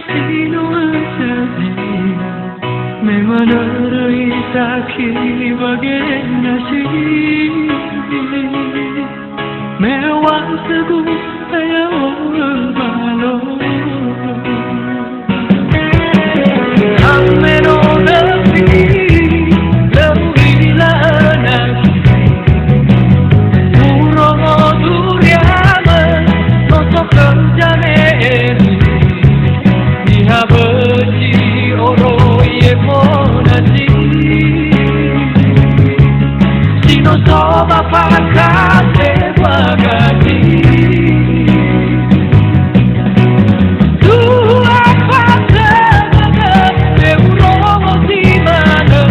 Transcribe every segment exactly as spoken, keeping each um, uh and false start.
Sino aja zi, me manörö isaki ba genasi. Me wa'ögu aya o'ö balo. Hameno nöfi, lö u'ila önasi. Urongo duriamö, no so khöu zame'e. Niha bözi oroi efonasi. Si no so ba fakate wagati. Dua fase me urongo zi manö.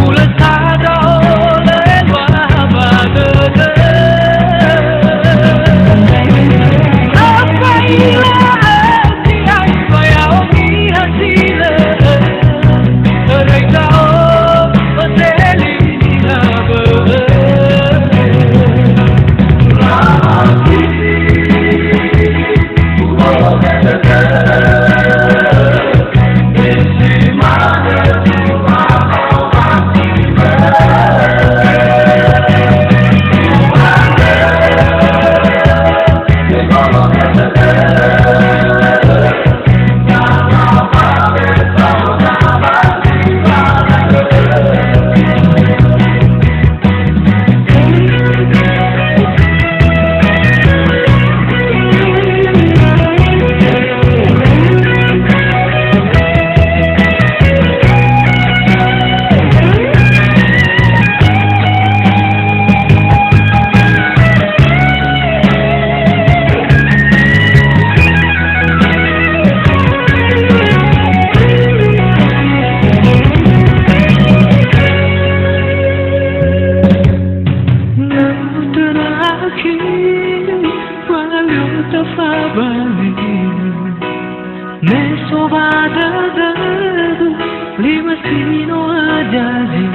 Ulö sada olö elua ba dödö. Apa ila Me so ba dödögu, lima sino aja zi,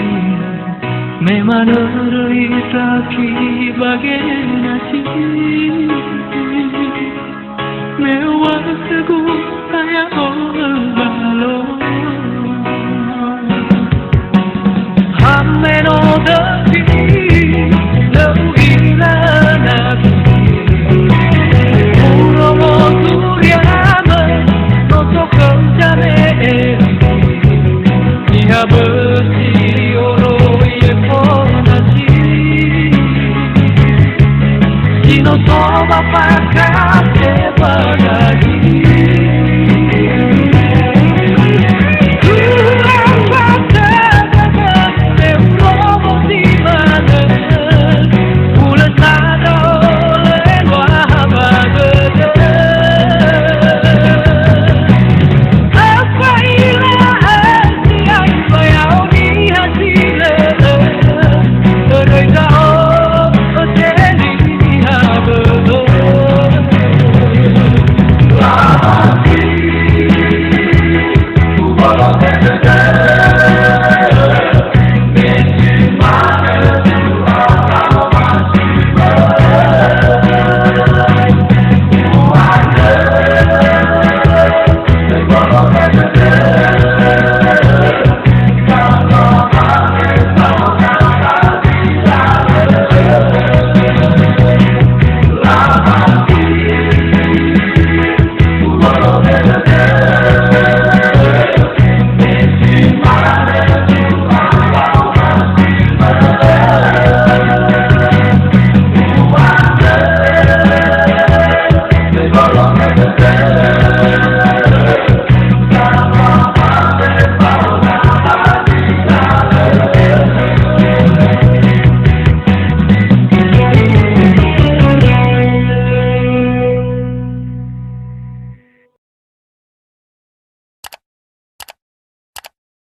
me manörö isaki ba genasi. Me wa'ögu aya o'ö balo. Hameno dö